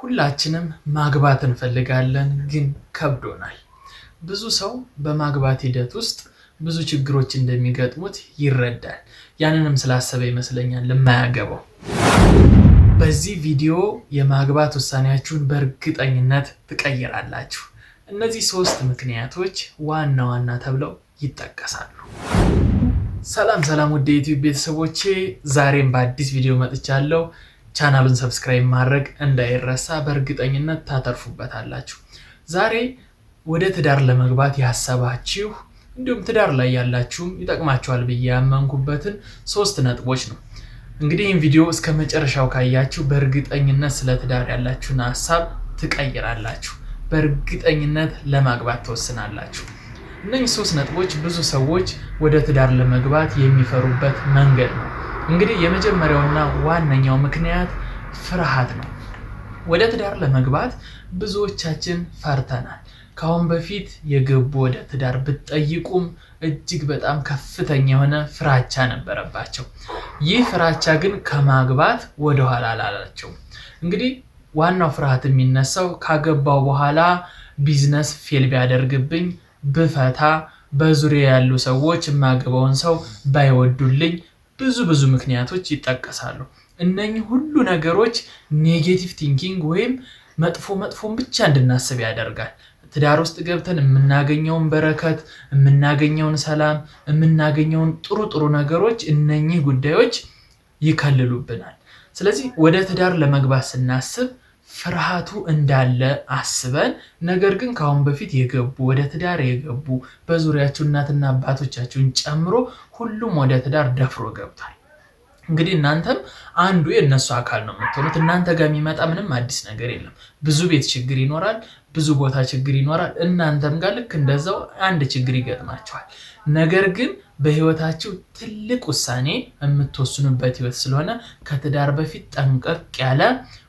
ሁላችንም ማግባት እንፈልጋለን፣ ግን ከብዶናል። ብዙ ሰው በማግባት ሂደት ውስጥ ብዙ ችግሮች እንደሚገጥሙት ይረዳል። ያንንም ስላሰበ ይመስለኛል የማያገባው። በዚህ ቪዲዮ የማግባት ውሳኔያችሁን በእርግጠኝነት ትቀይራላችሁ። እነዚህ ሶስት ምክንያቶች ዋና ዋና ተብለው ይጠቀሳሉ። ሰላም ሰላም፣ ውድ የዩቲዩብ ቤተሰቦቼ፣ ዛሬም በአዲስ ቪዲዮ መጥቻለሁ። ቻናሉን subscribe ማድረግ እንዳይረሳ፣ በእርግጠኝነት ታተርፉበታላችሁ። ዛሬ ወደ ትዳር ለመግባት ያሰባችሁ እንዲሁም ትዳር ላይ ያላችሁም ይጠቅማችኋል ብዬ ያመንኩበትን ሶስት ነጥቦች ነው። እንግዲህ ይህን ቪዲዮ እስከ መጨረሻው ካያችሁ በእርግጠኝነት ስለ ትዳር ያላችሁን ሀሳብ ትቀይራላችሁ። በእርግጠኝነት ለማግባት ትወስናላችሁ። እነዚህ ሶስት ነጥቦች ብዙ ሰዎች ወደ ትዳር ለመግባት የሚፈሩበት መንገድ ነው። እንግዲህ የመጀመሪያውና ዋነኛው ምክንያት ፍርሃት ነው። ወደ ትዳር ለመግባት ብዙዎቻችን ፈርተናል። ከአሁን በፊት የገቡ ወደ ትዳር ብትጠይቁም እጅግ በጣም ከፍተኛ የሆነ ፍራቻ ነበረባቸው። ይህ ፍራቻ ግን ከማግባት ወደኋላ አላላቸውም። እንግዲህ ዋናው ፍርሃት የሚነሳው ካገባው በኋላ ቢዝነስ fail ቢያደርግብኝ፣ ብፈታ፣ በዙሪያ ያሉ ሰዎች የማገባውን ሰው ባይወዱልኝ፣ ብዙ ብዙ ምክንያቶች ይጠቀሳሉ። እነኚህ ሁሉ ነገሮች negative thinking ወይም መጥፎ መጥፎን ብቻ እንድናስብ ያደርጋል። ትዳር ውስጥ ገብተን የምናገኘውን በረከት፣ የምናገኘውን ሰላም፣ የምናገኘውን ጥሩ ጥሩ ነገሮች እነኚህ ጉዳዮች ይከልሉብናል። ስለዚህ ወደ ትዳር ለመግባት ስናስብ ፍርሃቱ እንዳለ አስበን፣ ነገር ግን ከአሁን በፊት የገቡ፣ ወደ ትዳር የገቡ፣ በዙሪያችሁ እናትና አባቶቻችሁን ጨምሮ ሁሉም ወደ ትዳር ደፍሮ ገብቷል። እንግዲህ እናንተም አንዱ የእነሱ አካል ነው የምትሆኑት። እናንተ ጋር የሚመጣ ምንም አዲስ ነገር የለም። ብዙ ቤት ችግር ይኖራል፣ ብዙ ቦታ ችግር ይኖራል። እናንተም ጋር ልክ እንደዛው አንድ ችግር ይገጥማችኋል። ነገር ግን በህይወታችሁ ትልቅ ውሳኔ የምትወስኑበት ህይወት ስለሆነ ከትዳር በፊት ጠንቀቅ ያለ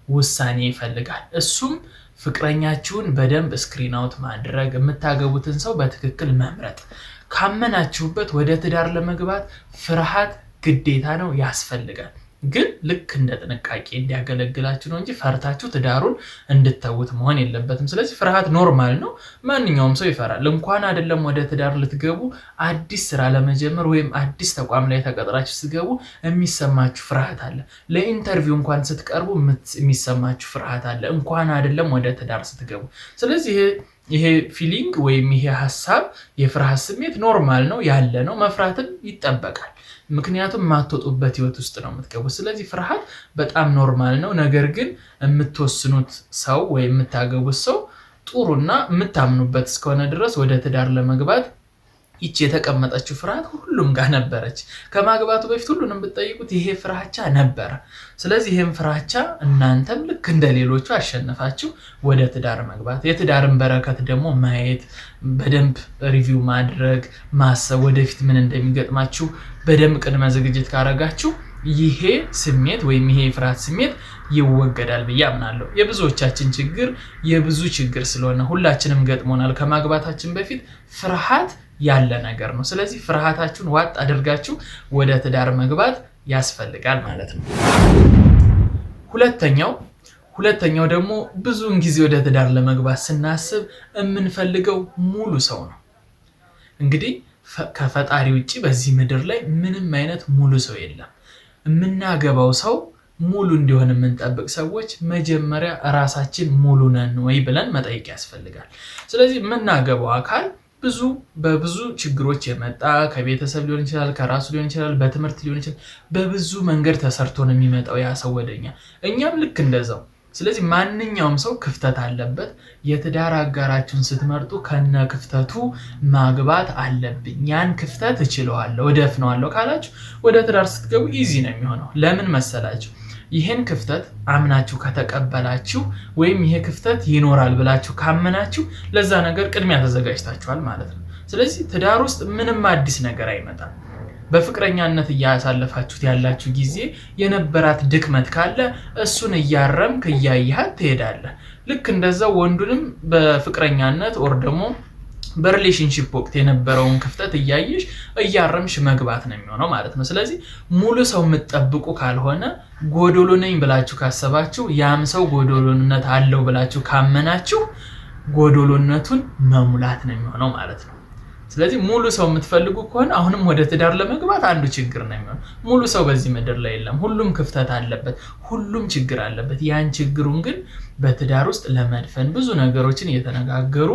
ውሳኔ ይፈልጋል። እሱም ፍቅረኛችሁን በደንብ screen out ማድረግ፣ የምታገቡትን ሰው በትክክል መምረጥ። ካመናችሁበት ወደ ትዳር ለመግባት ፍርሃት ግዴታ ነው፣ ያስፈልጋል። ግን ልክ እንደ ጥንቃቄ እንዲያገለግላችሁ ነው እንጂ ፈርታችሁ ትዳሩን እንድተዉት መሆን የለበትም። ስለዚህ ፍርሃት normal ነው። ማንኛውም ሰው ይፈራል። እንኳን አይደለም ወደ ትዳር ልትገቡ፣ አዲስ ስራ ለመጀመር ወይም አዲስ ተቋም ላይ ተቀጥራችሁ ስትገቡ የሚሰማችሁ ፍርሃት አለ። ለ interview እንኳን ስትቀርቡ የሚሰማችሁ ፍርሃት አለ። እንኳን አይደለም ወደ ትዳር ስትገቡ። ስለዚህ ይሄ feeling ወይም ይሄ ሀሳብ የፍርሃት ስሜት normal ነው፣ ያለ ነው። መፍራትም ይጠበቃል። ምክንያቱም የማትወጡበት ህይወት ውስጥ ነው የምትገቡት። ስለዚህ ፍርሃት በጣም normal ነው። ነገር ግን የምትወስኑት ሰው ወይም የምታገቡት ሰው ጥሩና የምታምኑበት እስከሆነ ድረስ ወደ ትዳር ለመግባት ይቺ የተቀመጠችው ፍርሃት ሁሉም ጋር ነበረች። ከማግባቱ በፊት ሁሉንም ብትጠይቁት ይሄ ፍራቻ ነበረ። ስለዚህ ይህም ፍራቻ እናንተም ልክ እንደ ሌሎቹ አሸንፋችሁ ወደ ትዳር መግባት፣ የትዳርን በረከት ደግሞ ማየት፣ በደንብ review ማድረግ፣ ማሰብ፣ ወደፊት ምን እንደሚገጥማችሁ በደንብ ቅድመ ዝግጅት ካረጋችሁ ይሄ ስሜት ወይም ይሄ የፍርሃት ስሜት ይወገዳል ብዬ አምናለሁ። የብዙዎቻችን ችግር የብዙ ችግር ስለሆነ ሁላችንም ገጥሞናል። ከማግባታችን በፊት ፍርሃት ያለ ነገር ነው። ስለዚህ ፍርሃታችሁን ዋጥ አድርጋችሁ ወደ ትዳር መግባት ያስፈልጋል ማለት ነው። ሁለተኛው ደግሞ ብዙውን ጊዜ ወደ ትዳር ለመግባት ስናስብ የምንፈልገው ሙሉ ሰው ነው። እንግዲህ ከፈጣሪ ውጭ በዚህ ምድር ላይ ምንም አይነት ሙሉ ሰው የለም። የምናገባው ሰው ሙሉ እንዲሆን የምንጠብቅ ሰዎች መጀመሪያ ራሳችን ሙሉ ነን ወይ ብለን መጠየቅ ያስፈልጋል። ስለዚህ የምናገባው አካል ብዙ በብዙ ችግሮች የመጣ፣ ከቤተሰብ ሊሆን ይችላል፣ ከራሱ ሊሆን ይችላል፣ በትምህርት ሊሆን ይችላል። በብዙ መንገድ ተሰርቶ ነው የሚመጣው ያ ሰው ወደኛ፣ እኛም ልክ እንደዛው። ስለዚህ ማንኛውም ሰው ክፍተት አለበት። የትዳር አጋራችሁን ስትመርጡ ከነ ክፍተቱ ማግባት አለብኝ፣ ያን ክፍተት እችለዋለሁ፣ እደፍነዋለሁ ካላችሁ ወደ ትዳር ስትገቡ easy ነው የሚሆነው። ለምን መሰላችሁ? ይህን ክፍተት አምናችሁ ከተቀበላችሁ ወይም ይሄ ክፍተት ይኖራል ብላችሁ ካመናችሁ ለዛ ነገር ቅድሚያ ተዘጋጅታችኋል ማለት ነው። ስለዚህ ትዳር ውስጥ ምንም አዲስ ነገር አይመጣም። በፍቅረኛነት እያሳለፋችሁት ያላችሁ ጊዜ የነበራት ድክመት ካለ እሱን እያረምክ እያየሃት ትሄዳለህ። ልክ እንደዛው ወንዱንም በፍቅረኛነት or ደግሞ በ relationship ወቅት የነበረውን ክፍተት እያየሽ እያረምሽ መግባት ነው የሚሆነው ማለት ነው። ስለዚህ ሙሉ ሰው የምትጠብቁ ካልሆነ፣ ጎዶሎ ነኝ ብላችሁ ካሰባችሁ፣ ያም ሰው ጎዶሎነት አለው ብላችሁ ካመናችሁ፣ ጎዶሎነቱን መሙላት ነው የሚሆነው ማለት ነው። ስለዚህ ሙሉ ሰው የምትፈልጉ ከሆነ አሁንም ወደ ትዳር ለመግባት አንዱ ችግር ነው የሚሆነው። ሙሉ ሰው በዚህ ምድር ላይ የለም። ሁሉም ክፍተት አለበት፣ ሁሉም ችግር አለበት። ያን ችግሩን ግን በትዳር ውስጥ ለመድፈን ብዙ ነገሮችን እየተነጋገሩ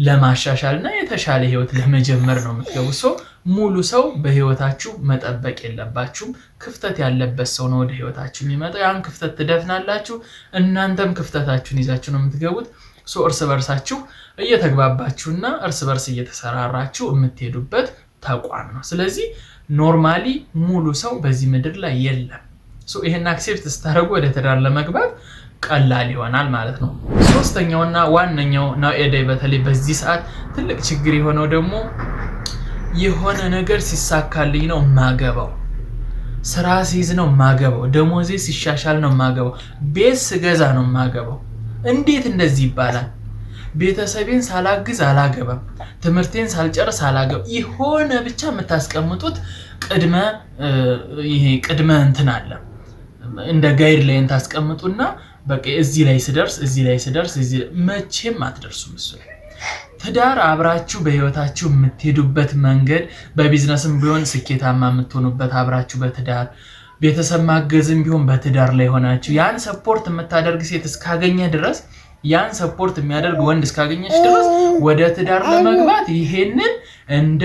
ለማሻሻል እና የተሻለ ህይወት ለመጀመር ነው የምትገቡ። So ሙሉ ሰው በህይወታችሁ መጠበቅ የለባችሁም። ክፍተት ያለበት ሰው ነው ወደ ህይወታችሁ የሚመጣው። ያን ክፍተት ትደፍናላችሁ። እናንተም ክፍተታችሁን ይዛችሁ ነው የምትገቡት። So እርስ በርሳችሁ እየተግባባችሁና እርስ በርስ እየተሰራራችሁ የምትሄዱበት ተቋም ነው። ስለዚህ normally ሙሉ ሰው በዚህ ምድር ላይ የለም። So ይሄን accept ስታደርጉ ወደ ትዳር ለመግባት ቀላል ይሆናል ማለት ነው። ሶስተኛውና ዋነኛው nowadays በተለይ በዚህ ሰዓት ትልቅ ችግር የሆነው ደግሞ የሆነ ነገር ሲሳካልኝ ነው ማገባው፣ ስራ ሲይዝ ነው ማገባው፣ ደሞዜ ሲሻሻል ነው ማገባው፣ ቤት ስገዛ ነው ማገባው። እንዴት እንደዚህ ይባላል? ቤተሰቤን ሳላግዝ አላገባም፣ ትምህርቴን ሳልጨርስ አላገባም። የሆነ ብቻ የምታስቀምጡት ቅድመ ይሄ ቅድመ እንትን አለ፣ እንደ guideline ታስቀምጡና በቃ እዚህ ላይ ስደርስ፣ እዚህ ላይ ስደርስ፣ እዚህ መቼም አትደርሱም። እሱ ላይ ትዳር አብራችሁ በህይወታችሁ የምትሄዱበት መንገድ፣ በቢዝነስም ቢሆን ስኬታማ የምትሆኑበት አብራችሁ በትዳር፣ ቤተሰብ ማገዝም ቢሆን በትዳር ላይ ሆናችሁ፣ ያን support የምታደርግ ሴት እስካገኘ ድረስ፣ ያን support የሚያደርግ ወንድ እስካገኘች ድረስ ወደ ትዳር ለመግባት ይሄንን እንደ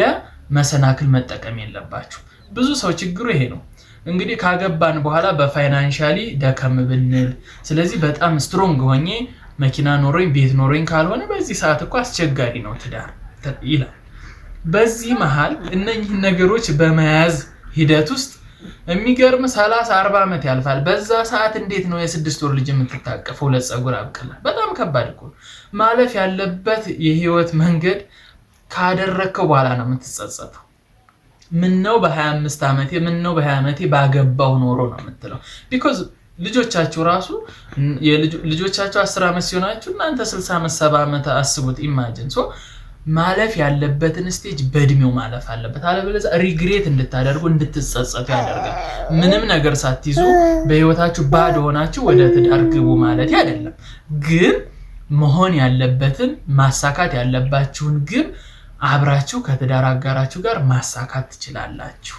መሰናክል መጠቀም የለባችሁ። ብዙ ሰው ችግሩ ይሄ ነው። እንግዲህ ካገባን በኋላ በ financially ደከም ብንል፣ ስለዚህ በጣም strong ሆኜ መኪና ኖሮኝ ቤት ኖሮኝ ካልሆነ በዚህ ሰዓት እኮ አስቸጋሪ ነው ትዳር ይላል። በዚህ መሃል እነኝህን ነገሮች በመያዝ ሂደት ውስጥ የሚገርም 30፣ 40 ዓመት ያልፋል። በዛ ሰዓት እንዴት ነው የ6 ወር ልጅ የምትታቀፈው? ሁለት ፀጉር አብቅላ በጣም ከባድ እኮ ነው። ማለፍ ያለበት የህይወት መንገድ ካደረግከው በኋላ ነው የምትጸጸተው። ምነው በ25 ዓመቴ፣ ምነው በ20 ዓመቴ ባገባው ኖሮ ነው የምትለው። Because ልጆቻችሁ ራሱ ልጆቻችሁ 10 ዓመት ሲሆናችሁ እናንተ 60 ዓመት፣ 70 ዓመት አስቡት። Imagine። So ማለፍ ያለበትን stage በእድሜው ማለፍ አለበት። አለበለዚያ regret እንድታደርጉ፣ እንድትጸጸቱ ያደርጋል። ምንም ነገር ሳትይዙ በህይወታችሁ ባዶ ሆናችሁ ወደ ትዳር ግቡ ማለት አይደለም፣ ግን መሆን ያለበትን፣ ማሳካት ያለባችሁን ግብ አብራችሁ ከትዳር አጋራችሁ ጋር ማሳካት ትችላላችሁ።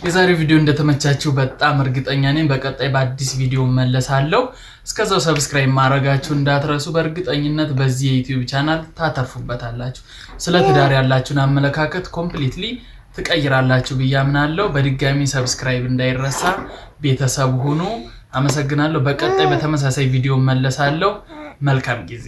የዛሬው ቪዲዮ እንደተመቻችሁ በጣም እርግጠኛ ነኝ። በቀጣይ በአዲስ ቪዲዮ እመለሳለሁ። እስከዛው subscribe ማድረጋችሁ እንዳትረሱ። በእርግጠኝነት በዚህ የ YouTube channel ታተርፉበታላችሁ። ስለ ትዳር ያላችሁን አመለካከት completely ትቀይራላችሁ ብዬ አምናለሁ። በድጋሚ subscribe እንዳይረሳ፣ ቤተሰብ ሁኑ። አመሰግናለሁ። በቀጣይ በተመሳሳይ ቪዲዮ እመለሳለሁ። መልካም ጊዜ።